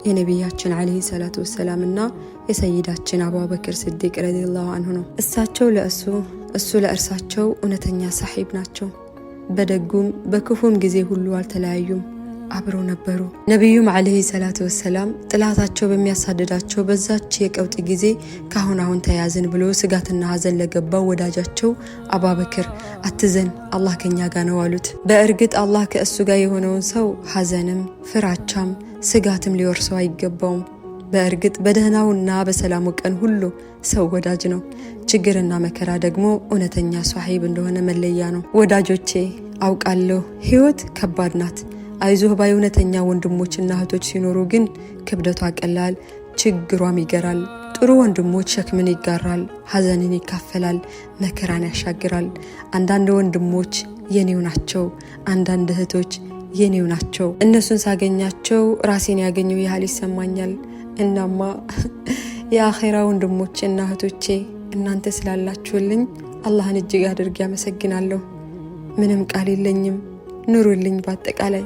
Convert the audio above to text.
የነቢያችን ዓለይሂ ሰላቱ ወሰላም እና የሰይዳችን አቡበክር ስዲቅ ረዲየላሁ አንሁ ነው። እሳቸው ለእሱ እሱ ለእርሳቸው እውነተኛ ሳሒብ ናቸው። በደጉም በክፉም ጊዜ ሁሉ አልተለያዩም፣ አብረው ነበሩ። ነቢዩም ዓለይሂ ሰላቱ ወሰላም ጥላታቸው በሚያሳድዳቸው በዛች የቀውጢ ጊዜ ካሁን አሁን ተያዝን ብሎ ስጋትና ሐዘን ለገባው ወዳጃቸው አባበክር አትዘን፣ አላህ ከኛ ጋር ነው አሉት። በእርግጥ አላህ ከእሱ ጋር የሆነውን ሰው ሐዘንም ፍራቻም ስጋትም ሊወርሰው አይገባውም። በእርግጥ በደህናውና በሰላሙ ቀን ሁሉ ሰው ወዳጅ ነው። ችግርና መከራ ደግሞ እውነተኛ ሷሒብ እንደሆነ መለያ ነው። ወዳጆቼ፣ አውቃለሁ ህይወት ከባድ ናት። አይዞህ ባይ እውነተኛ ወንድሞችና እህቶች ሲኖሩ ግን ክብደቷ ቀላል፣ ችግሯም ይገራል። ጥሩ ወንድሞች ሸክምን ይጋራል፣ ሐዘንን ይካፈላል፣ መከራን ያሻግራል። አንዳንድ ወንድሞች የኔው ናቸው፣ አንዳንድ እህቶች የኔው ናቸው። እነሱን ሳገኛቸው ራሴን ያገኘው ያህል ይሰማኛል። እናማ የአኼራ ወንድሞቼ እና እህቶቼ፣ እናንተ ስላላችሁልኝ አላህን እጅግ አድርጌ አመሰግናለሁ። ምንም ቃል የለኝም። ኑሩልኝ በአጠቃላይ።